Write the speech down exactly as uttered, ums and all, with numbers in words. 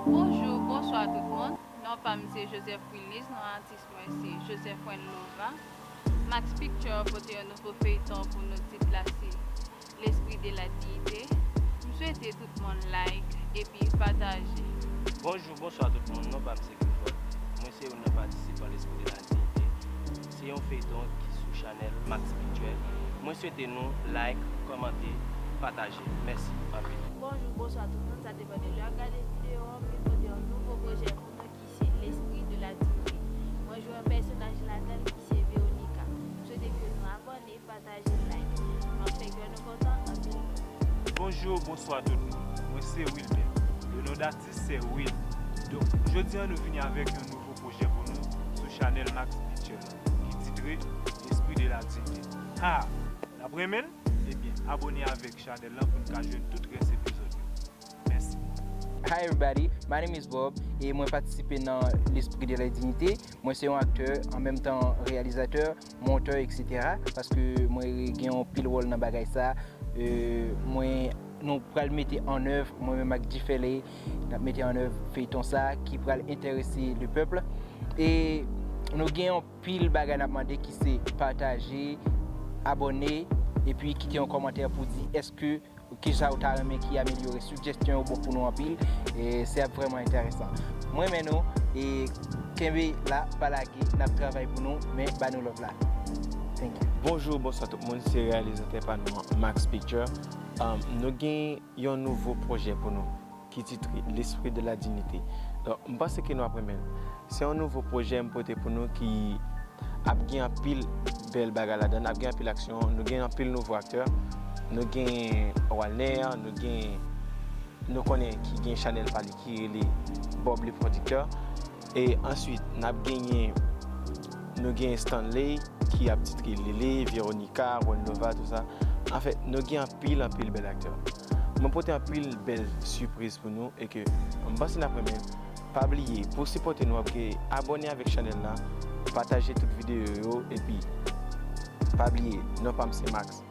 Bonjou, bonswa tout moun. Non pa m se Joseph Wilnise, non atis mwen se Joseph Wenlova. Max Picture pote yon nouvo feyton pou nou, tit la se L'Esprit de la Dignité. M swete tout moun like epi pataje. Bonjou, bonswa tout moun. Non pa m se Clifford. Mwen se youn nan patisipan L'Esprit de la Dignité. Se yon feyton ki sou chanèl Max Picture. Mwen swete nou like, kòmante, pataje. Mèsi anpil. Bonjou, bonswa tout moun. Sa depann de lè w ap gade videyo an. M vin pote yon nouvo pwojè pou nou ki se L'Esprit de la Dignité. Mwen jwe yon pèsonaj ladan l ki se Veronica. M swete ke nou abòne, pataje, like. M ap fè kè nou kontan anpil. Bonjou, bonswa tout moun. Mwen se Wilbert. Le non datis se Will. Donk, jodi a nou vini avèk yon nouvo pwojè pou nou sou chanèl Max Picture la, ki titre L'Esprit de la Dignité. Ha! N ap renmen l? Ebyen, abòne avèk chanèl lan pou n ka jwenn tout rès epizòd yo. Mèsi. Hi everybody, my name is Bob e mwen patisipe nan L'Esprit de la Dignité. Mwen se yon aktè, an menm tan reyalizatè, montè, et cetera. Paske mwen gen yon pil wòl nan bagay sa. Euh, mwen, nou pral mete an èv, mwen menm ak Difèlè, n ap mete an èv feyton sa ki pral enterese le pèp. E nou gen yon pil bagay n ap mande ki se pataje, abòne, epi kite yon kòmantè pou di èske kisa ou ta renmen ki amelyore, sijesyon yo bon pou nou anpil, e se ap vrèman enteresan. Mwen renmen nou, e kenbe la, pa lage, n ap travay pou nou, men ba nou love la. Thank you. Bonjou, bonswa tout moun, se reyalizatè pa nou an, Max Picture. Um, nou gen yon nouvo pwojè pou nou ki titre L'Esprit de la Dignité. Donk, m panse ke nou ap renmen l. Se yon nouvo pwojè m pote pou nou ki ap gen anpil bèl bagay ladan l, ap gen anpil aksyon, nou gen anpil nouvo aktè, nou gen Walner, nou gen, nou konnen ki gen chanèl pa li ki rele Bob le Pwodiktè. E answit, n ap genyen, nou gen Stanley ki ap titre Lele, Veronica, Wenlova, tout sa. Anfèt, nou gen anpil, anpil bèl aktè. Mwen pote anpil bèl sipriz pou nou e ke m panse n ap renmen. Pa bliye, pou sipòte nou, ap gen abòne avèk chanèl la, pataje tout videyo yo, epi pa bliye, non pa m se Max.